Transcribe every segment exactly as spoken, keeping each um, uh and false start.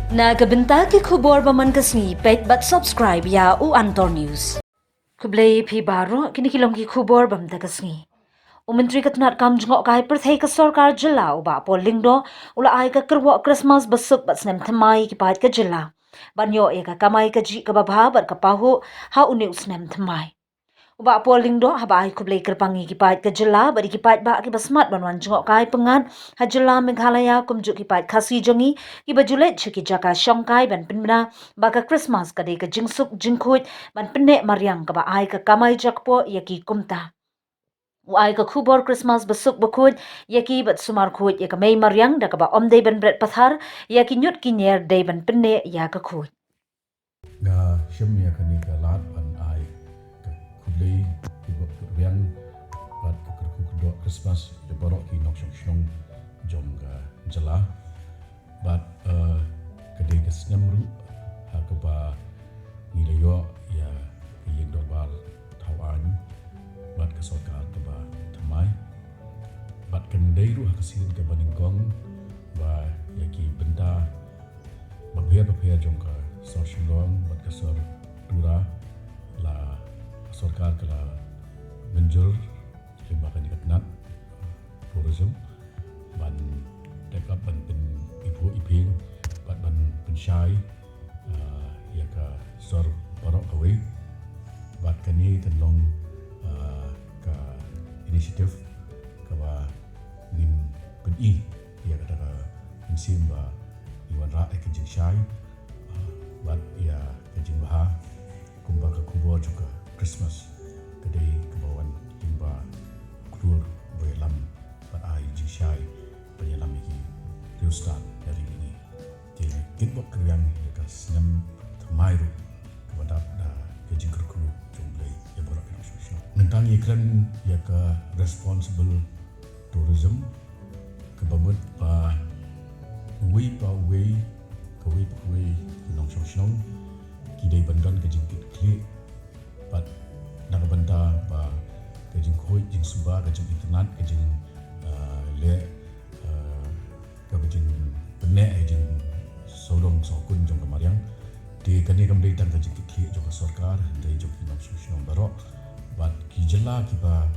Na ka bynta ki khubor ba man ka sngi, peit bad subscribe ïa u Antor News. Khublei phi baroh, kine ki long ki khubor ba mynta ka sngi. U Myntri ka tnad kam jngohkai pyrthei ka sorkar jylla u Bah Paul Lyngdoh u la ai ka kyrwoh Christmas basuk bad snem thymmai ki paid ka jylla ban ïoh ïa ka kamai kajih kaba bha bad ka pahuh ha une u snem thymmai. U Bah Paul Lyngdoh haba ai khublei kyrpang ïa ki paid ka jylla bad ïa ki paidbah kiba smat ban wan jngohkai pyngngad ha jylla Meghalaya kumjuh ki paid Khasi jong ngi kiba ju leit sha ki jaka shongkai ban pynbna ba ka Christmas ka dei ka jingsuk jingkhuid ban pynneh mariang kaba ai ka kamai jakpoh ïa ki kumta. U ai ka khubor Christmas basuk bakhuid ïa ki bad sumar khuid ïa ka mei mariang da kaba ym dei ban bret pathar ïa ki ñiut ki ñier, dei ban pynneh ïa ka khuid. Nga shim ïa kane ka lad ban ai ka khublei, ka kyrwoh kyrwiang bad ka kyrkhu kyrdoh Christmas ïa baroh ki nongshong shnong jong ka jylla. Bad, eh, ka dei ka snem ruh ha kaba ngi la ïoh ïa ka ïing dorbar thaw aiñ bad ka sorkar kaba thymmai. Bad kan dei ruh ha ka sien kaba nyngkong ba ïa ki bynta bapher bapher jong ka sor Shillong bad ka sor Tura la sorkar ka la mynjur lyngba kane ka tnad tourism ban take up, ban pyn-, iphuh iphieng bad ban pynshai, ah, ïa ka sor baroh kawei. Bad kane kan long, ah, ka initiative kaba ngin pyni ïa kata ka mynsiem ba ngi wanrah ïa ka jingshai, ah, bad ïa ka jingbha. Kumba ka khubor jong ka Christmas ka dei kaba wan lyngba u khlur ba ïalam bad ai jingshai ban ïalam ïa ki riewstad na ri ngi. Te kyrwoh kyrwiang ïa ka snem thymmai ruh kaba dap da ka jingkyrkhu jong U Blei ïa baroh ki nongshong shnong. Mynta ngi kren ïa ka responsible tourism, kaba mut ba uwei pa uwei, kawei pa kawei ki nongshong shnong ki dei ban don ka jingkitkhlieh bad na ka bynta ba ka jingkhuid jingsuba, ka jingitynnad, ka jing, ah, leh, ah, kaba jingpynneh, ka jingsawdong sawkun jong ka mariang. Te kane kam dei tang ka jingkitkhlieh jong ka sorkar, hynrei jong ki nongshong shnong baroh bad ki jylla kiba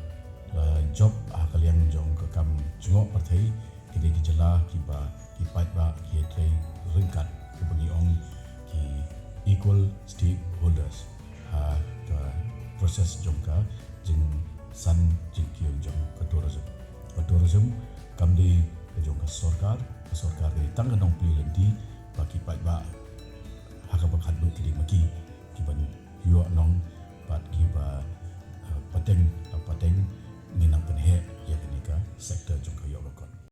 la jop ha ka liang jong ka kam jngoh pyrthei, ki dei ki jylla kiba ki paidbah ki ïatrei ryngkat, kaba ngi ong ki equal stakeholders ha ka process jong ka jingsan jingkiew jong ka tourism. Ka tourism kam dei ka jong ka sorkar, ka sorkar ka dei tang ka nongplie lynti,